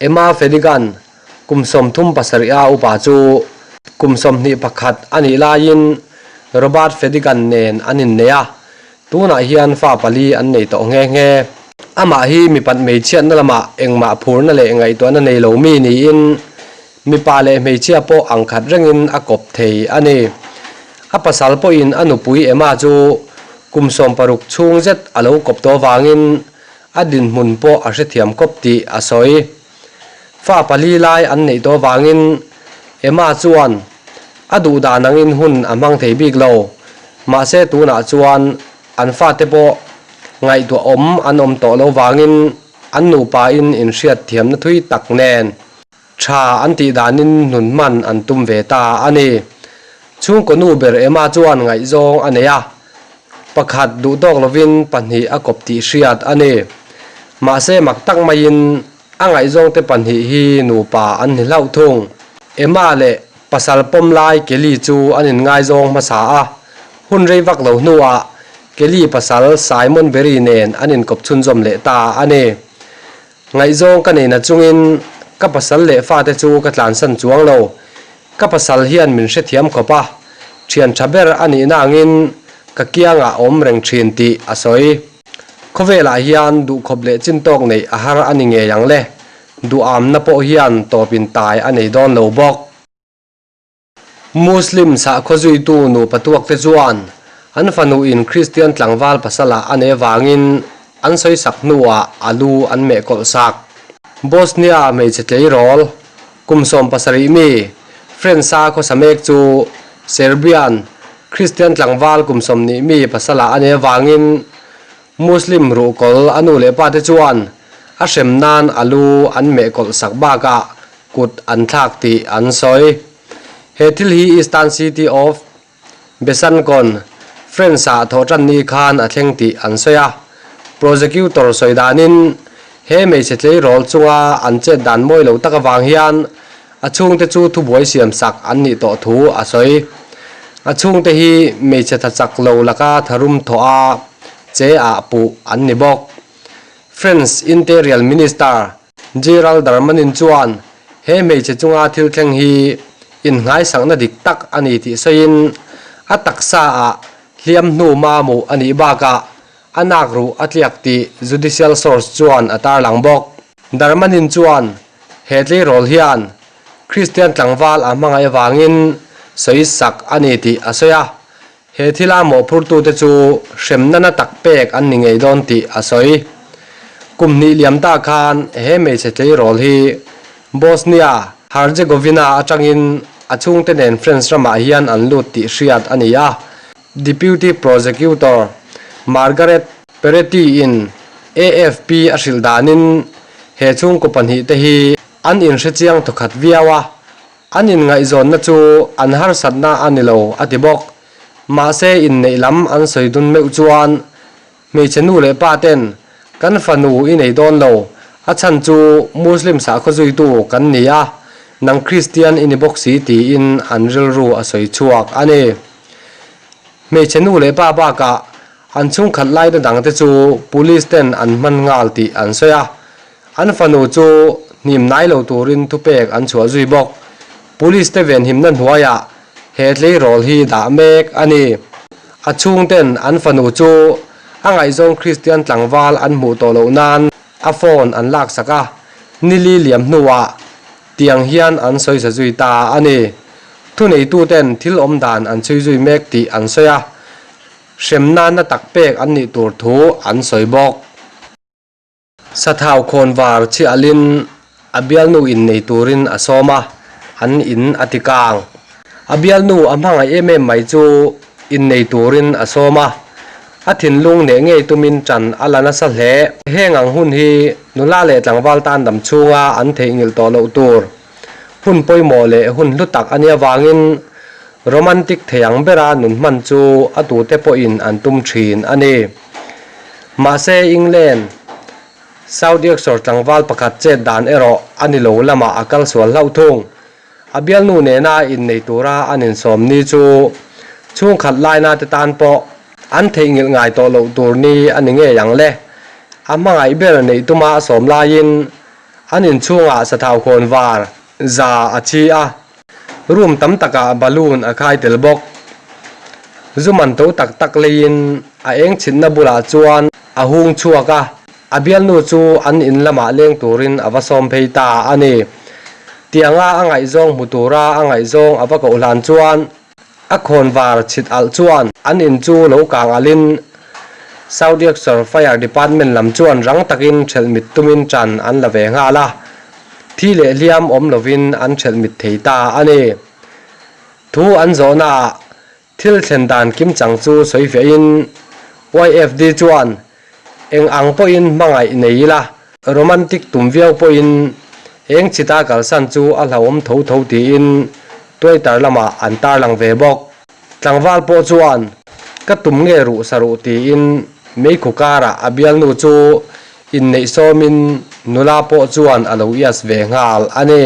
Emma Fedigan, kum 37 a upa chu kum 21 a nih laiin Robert Fedigan nen an innei a, tunah hian fa pali an nei tawh nghe nghe. Amah hi mipat hmeichhiatna lamah engmah phurna leh ngaihtuahna nei lo mi niin mipa leh hmeichhia pawh ang khat rengin a kawp thei a ni. A pasal pawhin a nupui Emma chu kum 60 chhung zet a lo kawp tawh avangin a dinhmun pawh a hrethiam kawp tih a sawi. Fa pali lai an neih tawh avangin Emma chuan a duh dan angin hun a hmang thei bik lo. Mahse tunah chuan an fate pawh ngaihtuah awm an awm tawh lo vangin an nupain inhriatthiamna thui tak nen tha an tih danin nun hman an tum ve ta a ni. Chhungkaw nu ber Emma chuan ngaihzawng a nei a, pakhat duh tawk lovin pahnih a kawp tih hriat a ni. Mahse mak tak maiin a ngaihzawngte pahnih hi nupa an ni hlauh thung. Emma leh pasal pawm lai Kelly chu an inngaizawng hmasa a, hun rei vak lo hnuah Kelly pasal Simon Berry nen an inkawp chhunzawm leh ta a ni. Ngaihzawng ka neihna chungin ka pasal leh fate chu ka tlansan chuang lo. Ka pasal hian min hrethiam khawp a, thian tha ber a nihna angin ka kiangah a awm reng thin tih a sawi. Khawvelah hian duhkhawp leh chintawk neih a har a ni ngei ang le, duhamna pawh hian tawpin tai a nei dawn lo bawk. Muslim sahkhaw zuitu nupa tuakte chuan an fanuin Kristian tlangval pasala a nei avangin an sawisak hnuah a lu an meh kawlh sak. Bosnia hmeichhe tleirawl, kum 70 mi, French-a khawsa mek chu Serbian Kristian tlangval kum 20 mi pasala a nei avangin Muslim ruhkawl a nu leh pate chuan a hrem nan a lu an meh kawlh sak bakah kut an thlak tih an sawi. He thil hi Eastern City of Besancon, France-ah thawhtan ni khan a thleng tih an sawi a. Prosecutor sawi danin he hmeichhe tleirawl chunga an chet dan mawi lo tak avang hian a chhungte chu thubuai siam sak an nih tawh thu a sawi. A chhungte hi hmeichhe tha chak lo laka tharum thawh a che ah puh an ni bawk. France Interior Minister Gerald Darmanin chuan he hmeichhe chunga thil thleng hi innghaisakna dik tak a ni tih sawiin a taksa ah hliam hnu mamawh a nih bakah a nak ruh a tliak tih judicial source chuan a tarlang bawk. Darmanin chuan he tleirawl hian Kristian tlangval a hmangaih avangin sawisak a ni tih a sawi a, he thila mawhphurtute chu hremna na tak pek an ni ngei dawn tih a sawi. Kum hnih liam ta khan he hmeichhe tleirawl hi Bosnia Herzegovina atangin a chhungte nen France ramah hian an lut tih hriat a ni a. Deputy Prosecutor Margaret Peretti-in AFP a hrilh danin he chhungkaw pahnihte hi an inhrechiang thawkhat viau a. An inngaihzawnna chu an harsatna a ni lo, a ti bawk. Mahse, inneih lam an sawi dun meuh chuan hmeichhe nu leh pa ten kan fanu i nei dawn lo, a chhan chu Muslim sakhaw zuitu kan ni a, nang Kristian i ni bawk si tiin an rilru a sawi chhuak a ni. Hmeichhe nu leh pa bakah an chhungkhat laina dangte chu police ten an hman nghal tih an sawi a. An fanu chu hnim nai lo turin thupek an chhuah zui bawk. Police te venhimna hnuaiah he tleirawl hi dah mek a ni. A chhungten an fanu chu a ngaihzawng Kristian tlangval an hmuh tawh loh nan a phone an laksak a, nili liam hnuah tiang hian an sawisa zui ta a ni. Thuneituten thil awm dan an chhui zui mek tih an sawi a, hremna na tak pek an nih tur thu an sawi bawk. Sathau khawnvar chhiahlin a bialnu innei turin a sawm a, an in a ti kang. A bialnu a hmangaih em em mai chu innei turin a sawm a, a thinlung neh ngei tumin ṭan a la nasa hle. Heng ang hun hi nula leh tlangval tan dam chhunga an theihnghilh tawh loh tur hun pawimawh leh hun hlu tak a nih avangin romantic thei ang bera nun hman chu a tute pawhin an tum ṭhin a ni. Mahse England, South Yorkshire tlangval pakhat chet dan erawh a ni lo lamah a kal sual hlauh thung. A bialnu nena innei tura an insawm ni chu chhungkhat laina te tan pawh an theihnghilh ngai tawh loh tur ni a ni ngei ang le. A hmangaih ber neih tuma a sawm laiin. An inchhungah sathau khawn var za a chi a, room tam takah balloon a khai tel bawk. Zu man to tak tak leiin a eng chhitna bulah chuan a hung chhuak a, a bialnu chu an in lamah leng turin a va sawm phei ta a ni. Tianga a ngaihzawng hmu tura a ngaihzawng a va koh hlan chuan A khawnvar chhit alh chuan an in chu lo kang alhin South Yorkshire Fire Department lam chuan rang takin ṭhelh mit tumin ṭan an la ve nghal a, thi leh hliam awm lovin an ṭhelh mit thei ta a ni. Thu an zawhnaah thil thlen dan kimchang chu sawi fiahin YFD chuan Eng ang pawhin hmangaih nei ila, romantic tum viau pawhin eng chita kalsan chu a hlauhawm tho tho tiin Twitter lamah an tarlang ve bawk. Tlangval pawh chuan ka tum nge ruh sa ruh tiin meikhu karah a bialnu chu inneih sawmin nula pawh chuan a lo ias ve nghal a ni.